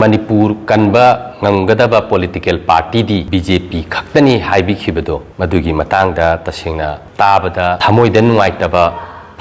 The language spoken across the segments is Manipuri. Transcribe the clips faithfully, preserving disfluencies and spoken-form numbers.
ꯃꯅꯤꯄꯨꯔ ꯀꯟꯕ ꯉꯝꯒꯗꯕ ꯄꯣꯂꯤꯇꯤꯀꯦꯜ ꯄꯥꯔꯇꯤꯗꯤ ꯕꯤ ꯖꯦ ꯄꯤ ꯈꯛꯇꯅꯤ ꯍꯥꯏꯕꯤꯈꯤꯕꯗꯣ, ꯃꯗꯨꯒꯤ ꯃꯇꯥꯡꯗ ꯇꯁꯦꯡꯅ ꯇꯥꯕꯗ ꯊꯃꯣꯏꯗ ꯅꯨꯡꯉꯥꯏꯇꯕ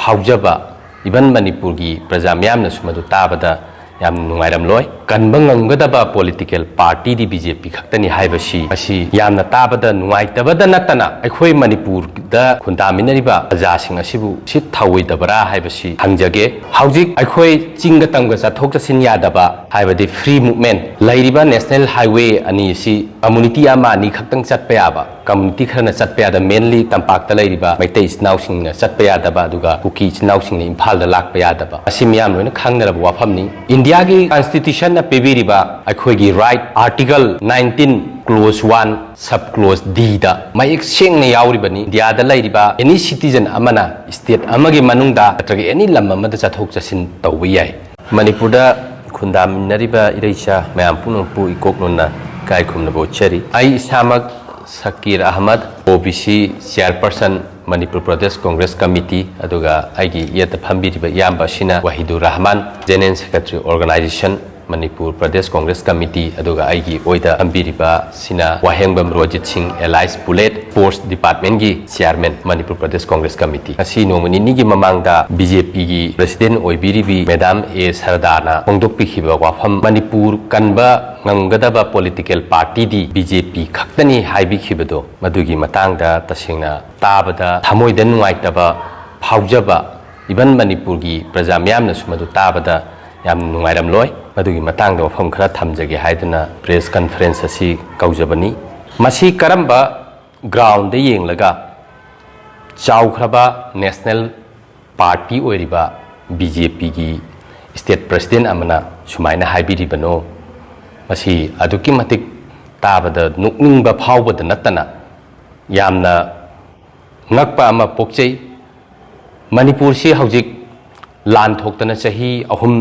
ꯐꯥꯎꯖꯕ, ꯏꯚꯟ ꯃꯅꯤꯄꯨꯔꯒꯤ ꯄ꯭ꯔꯖꯥ ꯃꯤꯌꯥꯝꯅꯁꯨ ꯃꯗꯨ ꯇꯥꯕꯗ ꯌꯥꯝ ꯅꯨꯡꯉꯥꯏꯔꯝꯂꯣꯏ꯫ ꯀꯟꯕ ꯉꯝꯒꯗꯕ ꯄꯣꯂꯤꯇꯤꯀꯦꯜ ꯄꯥꯔꯇꯤꯗꯤ ꯕꯤ ꯖꯦ ꯄꯤ ꯈꯛꯇꯅꯤ ꯍꯥꯏꯕꯁꯤ, ꯃꯁꯤ ꯌꯥꯝꯅ ꯇꯥꯕꯗ ꯅꯨꯡꯉꯥꯏꯇꯕꯗ ꯅꯠꯇꯅ, ꯑꯩꯈꯣꯏ ꯃꯅꯤꯄꯨꯔꯗ ꯈꯨꯟꯗꯥꯃꯤꯟꯅꯔꯤꯕ ꯄ꯭ꯔꯖꯥꯁꯤꯡ ꯑꯁꯤꯕꯨ ꯎꯁꯤꯠ ꯊꯑꯣꯏꯗꯕ꯭ꯔꯥ ꯍꯥꯏꯕꯁꯤ ꯍꯪꯖꯒꯦ꯫ ꯍꯧꯖꯤꯛ ꯑꯩꯈꯣꯏ ꯆꯤꯡꯒ ꯇꯝꯒ ꯆꯠꯊꯣꯛ ꯆꯠꯁꯤꯟ ꯌꯥꯗꯕ, ꯍꯥꯏꯕꯗꯤ ꯐ꯭ꯔꯤ ꯃꯨꯚꯃꯦꯟ, ꯂꯩꯔꯤꯕ ꯅꯦꯁꯅꯦꯜ ꯍꯥꯏꯋꯦ ꯑꯅꯤ ꯑꯁꯤ ꯀꯝꯃꯨꯅꯤꯇꯤ ꯑꯃ ꯑꯅꯤ ꯈꯛꯇꯪ ꯆꯠꯄ ꯌꯥꯕ, ꯀꯝꯃꯨꯅꯤꯇꯤ ꯈꯔꯅ ꯆꯠꯄ ꯌꯥꯗꯕ, ꯃꯦꯟꯂꯤ ꯇꯝꯄꯥꯛꯇ ꯂꯩꯔꯤꯕ ꯃꯩꯇꯩ ꯏꯆꯤꯟ ꯏꯅꯥꯎꯁꯤꯡꯅ ꯆꯠꯄ ꯌꯥꯗꯕ, ꯑꯗꯨꯒ ꯀꯨꯀꯤ ꯏꯆꯤꯟ ꯏꯅꯥꯎꯁꯤꯡꯅ ꯏꯝꯐꯥꯜꯗ ꯂꯥꯛꯄ ꯌꯥꯗꯕ, ꯑꯁꯤ ꯃꯤꯌꯥꯝ ꯂꯣꯏꯅ ꯈꯪꯅꯔꯕ ꯋꯥꯐꯝꯅꯤ꯫ ꯏꯟꯗꯤꯌꯥꯒꯤ ꯀꯟꯁꯇꯤꯇ꯭ꯌꯨꯁꯟꯅ ꯄꯤꯕꯤꯔꯤꯕ ꯑꯩꯈꯣꯏꯒꯤ right, article nineteen, clause one, sub clause ꯗꯤꯗ ꯃꯌꯦꯛ ꯁꯦꯡꯅ ꯌꯥꯎꯔꯤꯕꯅꯤ, ꯏꯟꯗꯤꯌꯥꯗ ꯂꯩꯔꯤꯕ ꯑꯦꯅꯤ ꯁꯤꯇꯤꯖꯟ ꯑꯃꯅ ꯁ꯭ꯇꯦꯠ ꯑꯃꯒꯤ ꯃꯅꯨꯡꯗ ꯅꯠꯇ꯭ꯔꯒ ꯑꯦꯅꯤ ꯂꯝ ꯑꯃꯗ ꯆꯠꯊꯣꯛ ꯆꯠꯁꯤꯟ ꯇꯧꯕ ꯌꯥꯏ꯫ ꯃꯅꯤꯄꯨꯔꯗ ꯈꯨꯟꯗꯥꯃꯤꯟꯅꯔꯤꯕ ꯏꯔꯩꯆꯥ ꯃꯌꯥꯝ ꯄꯨꯝꯅꯃꯛꯄꯨ ꯏꯀꯣꯛ ꯅꯣꯟꯅ ꯏꯀꯥꯏ ꯈꯨꯝꯅꯕ ꯎꯠꯆꯔꯤ꯫ ꯑꯩ ꯏꯁꯥꯃꯛ ꯁꯀꯤꯔ Ahmad, O B C chairperson, Manipur Pradesh Congress committee, ꯑꯗꯨꯒ ꯑꯩꯒꯤ ꯌꯦꯠꯇ ꯐꯝꯕꯤꯔꯤꯕ ꯏꯌꯥꯝꯕ ꯑꯁꯤꯅ Wahidur Rahman, general secretary, organisation, Manipur Pradesh Congress committee, ꯑꯗꯨꯒ ꯑꯩꯒꯤ ꯑꯣꯏꯗ ꯐꯝꯕꯤꯔꯤꯕ ꯑꯁꯤꯅ ꯋꯥꯍꯦꯡꯕꯝ ꯔꯣꯖꯤꯠ ꯁꯤꯡ, ꯑꯦꯂꯥꯏꯁ ꯄꯨꯂꯦꯠ, ꯁ꯭ꯄꯣꯔꯠꯁ ꯗꯤꯄꯥꯔꯠꯃꯦꯟꯒꯤ ꯆꯤꯌꯥꯔꯃꯦꯟ, ꯃꯅꯤꯄꯨꯔ ꯄ꯭ꯔꯗꯦꯁ ꯀꯣꯡꯒ꯭ꯔꯦꯁ ꯀꯃꯤꯇꯤ꯫ ꯉꯁꯤ ꯅꯣꯡꯃ ꯅꯤꯅꯤꯒꯤ ꯃꯃꯥꯡꯗ ꯕꯤ ꯖꯦ ꯄꯤꯒꯤ ꯄ꯭ꯔꯁꯤꯗꯦꯟ ꯑꯣꯏꯕꯤꯔꯤꯕꯤ ꯃꯦꯗꯥꯝ ꯑꯦ ꯁꯔꯗꯥꯅ ꯐꯣꯡꯗꯣꯛꯄꯤꯈꯤꯕ ꯋꯥꯐꯝ, ꯃꯅꯤꯄꯨꯔ ꯀꯟꯕ ꯉꯝꯒꯗꯕ ꯄꯣꯂꯤꯇꯤꯀꯦꯜ ꯄꯥꯔꯇꯤꯗꯤ ꯕꯤ ꯖꯦ ꯄꯤ ꯈꯛꯇꯅꯤ ꯍꯥꯏꯕꯤꯈꯤꯕꯗꯣ, ꯃꯗꯨꯒꯤ ꯃꯇꯥꯡꯗ ꯇꯁꯦꯡꯅ ꯇꯥꯕꯗ ꯊꯃꯣꯏꯗ ꯅꯨꯡꯉꯥꯏꯇꯕ ꯐꯥꯎꯖꯕ, ꯏꯚꯟ ꯃꯅꯤꯄꯨꯔꯒꯤ ꯄ꯭ꯔꯖꯥ ꯃꯤꯌꯥꯝꯅꯁꯨ ꯃꯗꯨ ꯇꯥꯕꯗ ꯌꯥꯝ ꯅꯨꯡꯉꯥꯏꯔꯝꯂꯣꯏ꯫ ꯃꯗꯨꯒꯤ ꯃꯇꯥꯡꯗ ꯋꯥꯐꯝ ꯈꯔ ꯊꯝꯖꯒꯦ ꯍꯥꯏꯗꯨꯅ ꯄ꯭ꯔꯦꯁ ꯀꯟꯐꯔꯦꯟꯁ ꯑꯁꯤ ꯀꯧꯖꯕꯅꯤ꯫ ꯃꯁꯤ ꯀꯔꯝꯕ ꯒ꯭ꯔꯥꯎꯟꯗ ꯌꯦꯡꯂꯒ ꯆꯥꯎꯈ꯭ꯔꯕ ꯅꯦꯁꯅꯦꯜ ꯄꯥꯔꯇꯤ ꯑꯣꯏꯔꯤꯕ ꯕꯤ ꯖꯦ ꯄꯤꯒꯤ ꯁ꯭ꯇꯦꯠ ꯄ꯭ꯔꯁꯤꯗꯦꯟ ꯑꯃꯅ ꯁꯨꯃꯥꯏꯅ ꯍꯥꯏꯕꯤꯔꯤꯕꯅꯣ? ꯃꯁꯤ ꯑꯗꯨꯛꯀꯤ ꯃꯇꯤꯛ ꯇꯥꯕꯗ ꯅꯣꯛꯅꯤꯡꯕ ꯐꯥꯎꯕꯗ ꯅꯠꯇꯅ ꯌꯥꯝꯅ ꯉꯛꯄ ꯑꯃ ꯄꯣꯛꯆꯩ꯫ ꯃꯅꯤꯄꯨꯔꯁꯤ ꯍꯧꯖꯤꯛ ꯂꯥꯟ ꯊꯣꯛꯇꯅ ꯆꯍꯤ ꯑꯍꯨꯝ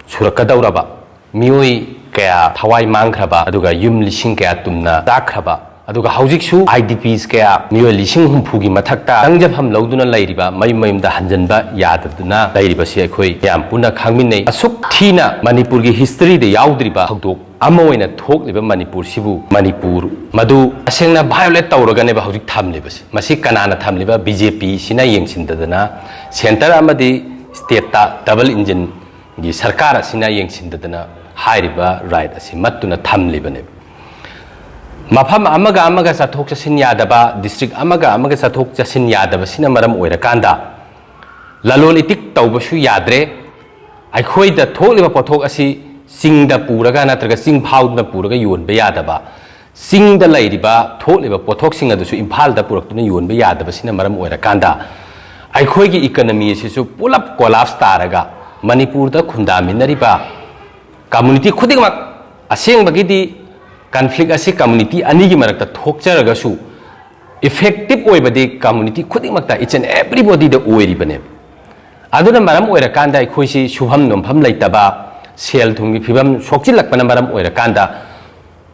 ꯁꯨꯔꯛꯀꯗꯧꯔꯕ, ꯃꯤꯑꯣꯏ ꯀꯌꯥ ꯊꯋꯥꯏ ꯃꯥꯡꯈ꯭ꯔꯕ, ꯑꯗꯨꯒ ꯌꯨꯝ ꯂꯤꯁꯤꯡ ꯀꯌꯥ ꯇꯨꯝꯅ ꯆꯥꯛꯈ꯭ꯔꯕ, ꯑꯗꯨꯒ ꯍꯧꯖꯤꯛꯁꯨ ꯑꯥꯏ ꯗꯤ ꯄꯤꯁ ꯀꯌꯥ, ꯃꯤꯑꯣꯏ ꯂꯤꯁꯤꯡ ꯍꯨꯝꯐꯨꯒꯤ ꯃꯊꯛꯇ ꯆꯪꯖꯐꯝ ꯂꯧꯗꯨꯅ ꯂꯩꯔꯤꯕ, ꯃꯌꯨꯝ ꯃꯌꯨꯝꯗ ꯍꯟꯖꯤꯟꯕ ꯌꯥꯗꯗꯨꯅ ꯂꯩꯔꯤꯕꯁꯤ ꯑꯩꯈꯣꯏ ꯃꯌꯥꯝ ꯄꯨꯟꯅ ꯈꯪꯃꯤꯟꯅꯩ꯫ ꯑꯁꯨꯛ ꯊꯤꯅ ꯃꯅꯤꯄꯨꯔꯒꯤ ꯍꯤꯁꯇꯔꯤꯗ ꯌꯥꯎꯗ꯭ꯔꯤꯕ ꯊꯧꯗꯣꯛ ꯑꯃ ꯑꯣꯏꯅ ꯊꯣꯛꯂꯤꯕ ꯃꯅꯤꯄꯨꯔꯁꯤꯕꯨ, ꯃꯅꯤꯄꯨꯔ ꯃꯗꯨ ꯇꯁꯦꯡꯅ ꯚꯥꯏꯑꯣꯂꯦꯠ ꯇꯧꯔꯒꯅꯦꯕ ꯍꯧꯖꯤꯛ ꯊꯝꯂꯤꯕꯁꯤ꯫ ꯃꯁꯤ ꯀꯅꯥꯅ ꯊꯝꯂꯤꯕ? ꯕꯤ ꯖꯦ ꯄꯤꯁꯤꯅ ꯌꯦꯡꯁꯤꯟꯗꯗꯅ, ꯁꯦꯟꯇꯔ ꯑꯃꯗꯤ ꯁ꯭ꯇꯦꯠꯇ ꯗꯕꯜ ꯏꯟꯖꯤꯟꯒꯤ ꯁꯔꯀꯥꯔ ꯑꯁꯤꯅ ꯌꯦꯡꯁꯤꯟꯗꯗꯅ ꯍꯥꯏꯔꯤꯕ ꯔꯥꯏꯠ ꯑꯁꯤ ꯃꯠꯇꯨꯅ ꯊꯝꯂꯤꯕꯅꯦꯕ꯫ ꯃꯐꯝ ꯑꯃꯒ ꯑꯃꯒ ꯆꯠꯊꯣꯛ ꯆꯠꯁꯤꯟ ꯌꯥꯗꯕ, ꯗꯤꯁꯇ꯭ꯔꯤꯛ ꯑꯃꯒ ꯑꯃꯒ ꯆꯠꯊꯣꯛ ꯆꯠꯁꯤꯟ ꯌꯥꯗꯕꯁꯤꯅ ꯃꯔꯝ ꯑꯣꯏꯔꯀꯥꯟꯗ ꯂꯂꯣꯟ ꯏꯇꯤꯛ ꯇꯧꯕꯁꯨ ꯌꯥꯗ꯭ꯔꯦ꯫ ꯑꯩꯈꯣꯏꯗ ꯊꯣꯛꯂꯤꯕ ꯄꯣꯠꯊꯣꯛ ꯑꯁꯤ ꯆꯤꯡꯗ ꯄꯨꯔꯒ ꯅꯠꯇ꯭ꯔꯒ ꯆꯤꯡ ꯐꯥꯎꯗꯨꯅ ꯄꯨꯔꯒ ꯌꯣꯟꯕ ꯌꯥꯗꯕ, ꯆꯤꯡꯗ ꯂꯩꯔꯤꯕ ꯊꯣꯛꯂꯤꯕ ꯄꯣꯠꯊꯣꯛꯁꯤꯡ ꯑꯗꯨꯁꯨ ꯏꯝꯐꯥꯜꯗ ꯄꯨꯔꯛꯇꯨꯅ ꯌꯣꯟꯕ ꯌꯥꯗꯕꯁꯤꯅ ꯃꯔꯝ ꯑꯣꯏꯔꯀꯥꯟꯗ ꯑꯩꯈꯣꯏꯒꯤ ꯏꯀꯅꯃꯤ ꯑꯁꯤꯁꯨ ꯄꯨꯂꯞ ꯀꯣꯂꯥꯞꯁ ꯇꯥꯔꯒ ꯃꯅꯤꯄꯨꯔꯗ ꯈꯨꯟꯗꯥꯃꯤꯟꯅꯔꯤꯕ ꯀꯝꯃꯨꯅꯤꯇꯤ ꯈꯨꯗꯤꯡꯃꯛ, ꯑꯁꯦꯡꯕꯒꯤꯗꯤ ꯀꯟꯐ꯭ꯂꯤꯛ ꯑꯁꯤ ꯀꯝꯃꯨꯅꯤꯇꯤ ꯑꯅꯤꯒꯤ ꯃꯔꯛꯇ ꯊꯣꯛꯆꯔꯒꯁꯨ, ꯏꯐꯦꯛꯇꯤꯞ ꯑꯣꯏꯕꯗꯤ ꯀꯝꯃꯨꯅꯤꯇꯤ ꯈꯨꯗꯤꯡꯃꯛꯇ, each and everybodyꯗ ꯑꯣꯏꯔꯤꯕꯅꯦꯕ꯫ ꯑꯗꯨꯅ ꯃꯔꯝ ꯑꯣꯏꯔꯀꯥꯟꯗ ꯑꯩꯈꯣꯏꯁꯤ ꯁꯨꯐꯝ ꯅꯣꯝꯐꯝ ꯂꯩꯇꯕ, ꯁꯦꯜ ꯊꯨꯝꯒꯤ ꯐꯤꯕꯝ ꯁꯣꯛꯆꯤꯜꯂꯛꯄꯅ ꯃꯔꯝ ꯑꯣꯏꯔꯀꯥꯟꯗ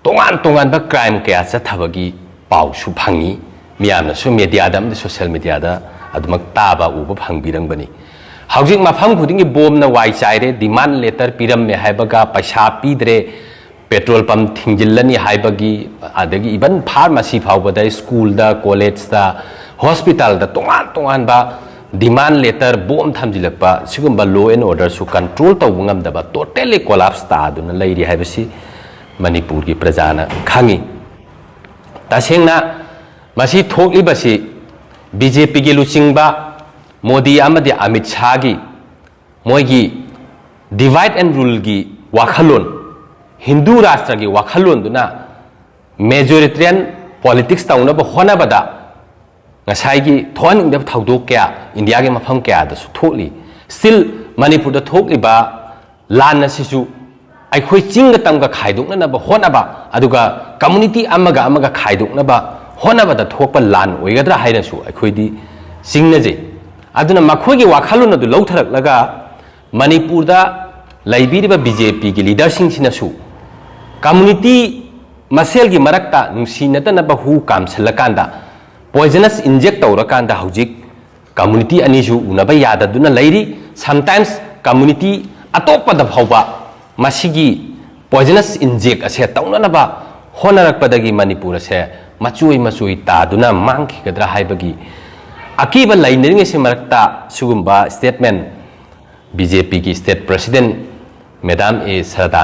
ꯇꯣꯉꯥꯟ ꯇꯣꯉꯥꯟꯕ ꯀ꯭ꯔꯥꯏꯝ ꯀꯌꯥ ꯆꯠꯊꯕꯒꯤ ꯄꯥꯎꯁꯨ ꯐꯪꯉꯤ꯫ ꯃꯤꯌꯥꯝꯅꯁꯨ ꯃꯦꯗꯤꯌꯥꯗ ꯑꯃꯗꯤ ꯁꯣꯁꯤꯌꯦꯜ ꯃꯦꯗꯤꯌꯥꯗ ꯑꯗꯨꯃꯛ ꯇꯥꯕ ꯎꯕ ꯐꯪꯕꯤꯔꯝꯒꯅꯤ꯫ ꯍꯧꯖꯤꯛ ꯃꯐꯝ ꯈꯨꯗꯤꯡꯒꯤ ꯕꯣꯝꯅ ꯋꯥꯏ ꯆꯥꯏꯔꯦ, ꯗꯤꯃꯥꯟ ꯂꯦꯇꯔ ꯄꯤꯔꯝꯃꯦ ꯍꯥꯏꯕꯒ ꯄꯩꯁꯥ ꯄꯤꯗ꯭ꯔꯦ, ꯄꯦꯇ꯭ꯔꯣꯜ ꯄꯝ ꯊꯤꯡꯖꯤꯜꯂꯅꯤ ꯍꯥꯏꯕꯒꯤ, ꯑꯗꯒꯤ ꯏꯚꯟ ꯐꯥꯔꯃꯥꯁꯤ ꯐꯥꯎꯕꯗ, ꯁ꯭ꯀꯨꯜꯗ, ꯀꯣꯂꯦꯖꯇ, ꯍꯣꯁꯄꯤꯇꯥꯜꯗ ꯇꯣꯉꯥꯟ ꯇꯣꯉꯥꯟꯕ ꯗꯤꯃꯥꯟ ꯂꯦꯇꯔ, ꯕꯣꯝ ꯊꯝꯖꯤꯜꯂꯛꯄ, ꯁꯤꯒꯨꯝꯕ ꯂꯣ ꯑꯦꯟ ꯑꯣꯔꯗꯔꯁꯨ ꯀꯟꯇ꯭ꯔꯣꯜ ꯇꯧꯕ ꯉꯝꯗꯕ, ꯇꯣꯇꯦꯜꯂꯤ ꯀꯣꯂꯥꯞꯁ ꯇꯥꯗꯨꯅ ꯂꯩꯔꯤ ꯍꯥꯏꯕꯁꯤ ꯃꯅꯤꯄꯨꯔꯒꯤ ꯄ꯭ꯔꯖꯥꯅ ꯈꯪꯉꯤ꯫ ꯇꯁꯦꯡꯅ ꯃꯁꯤ ꯊꯣꯛꯂꯤꯕꯁꯤ ꯕꯤ ꯖꯦ ꯄꯤꯒꯤ ꯂꯨꯆꯤꯡꯕ ꯃꯣꯗꯤ ꯑꯃꯗꯤ ꯑꯃꯤꯠ ꯁꯥꯍꯒꯤ ꯃꯣꯏꯒꯤ divide and ruleꯒꯤ ꯋꯥꯈꯜꯂꯣꯟ, ꯍꯤꯟꯗꯨ ꯔꯥꯁꯇ꯭ꯔꯒꯤ ꯋꯥꯈꯜꯂꯣꯟꯗꯨꯅ majoritarian politics ꯇꯧꯅꯕ ꯍꯣꯠꯅꯕꯗ ꯉꯁꯥꯏꯒꯤ ꯊꯣꯛꯍꯟꯅꯤꯡꯗꯕ ꯊꯧꯗꯣꯛ ꯀꯌꯥ ꯏꯟꯗꯤꯌꯥꯒꯤ ꯃꯐꯝ ꯀꯌꯥꯗꯁꯨ ꯊꯣꯛꯂꯤ꯫ Still ꯃꯅꯤꯄꯨꯔꯗ ꯊꯣꯛꯂꯤꯕ ꯂꯥꯟ ꯑꯁꯤꯁꯨ ꯑꯩꯈꯣꯏ ꯆꯤꯡꯒ ꯇꯝꯒ ꯈꯥꯏꯗꯣꯛꯅꯅꯕ ꯍꯣꯠꯅꯕ, ꯑꯗꯨꯒ ꯀꯝꯃꯨꯅꯤꯇꯤ ꯑꯃꯒ ꯑꯃꯒ ꯈꯥꯏꯗꯣꯛꯅꯕ ꯍꯣꯠꯅꯕꯗ ꯊꯣꯛꯄ ꯂꯥꯟ ꯑꯣꯏꯒꯗ꯭ꯔꯥ ꯍꯥꯏꯅꯁꯨ ꯑꯩꯈꯣꯏꯗꯤ ꯆꯤꯡꯅꯖꯩ꯫ ꯑꯗꯨꯅ ꯃꯈꯣꯏꯒꯤ ꯋꯥꯈꯜꯂꯣꯟ ꯑꯗꯨ ꯂꯧꯊꯔꯛꯂꯒ ꯃꯅꯤꯄꯨꯔꯗ ꯂꯩꯕꯤꯔꯤꯕ ꯕꯤ ꯖꯦ ꯄꯤꯒꯤ ꯂꯤꯗꯔꯁꯤꯡꯁꯤꯅꯁꯨ ꯀꯝꯃꯨꯅꯤꯇꯤ ꯃꯁꯦꯜꯒꯤ ꯃꯔꯛꯇ ꯅꯨꯡꯁꯤꯅꯗꯅꯕ ꯍꯨ ꯀꯥꯝꯁꯤꯜꯂꯀꯥꯟꯗ, poisonous inject ꯇꯧꯔꯀꯥꯟꯗ ꯍꯧꯖꯤꯛ community ꯑꯅꯤꯁꯨ ꯎꯅꯕ ꯌꯥꯗꯗꯨꯅ ꯂꯩꯔꯤ꯫ Sometimes community ꯑꯇꯣꯞꯄꯗ ꯐꯥꯎꯕ ꯃꯁꯤꯒꯤ poisonous inject ꯑꯁꯦ ꯇꯧꯅꯅꯕ ꯍꯣꯠꯅꯔꯛꯄꯗꯒꯤ ꯃꯅꯤꯄꯨꯔ ꯑꯁꯦ ꯃꯆꯣꯏ ꯃꯆꯣꯏ ꯇꯥꯗꯨꯅ ꯃꯥꯡꯈꯤꯒꯗ꯭ꯔꯥ ꯍꯥꯏꯕꯒꯤ ꯑꯀꯤꯕ ꯂꯩꯅꯔꯤꯉꯩꯁꯤ ꯃꯔꯛꯇ ꯁꯤꯒꯨꯝꯕ statement BJPꯒꯤ state president Madam A ꯁꯔꯗꯥ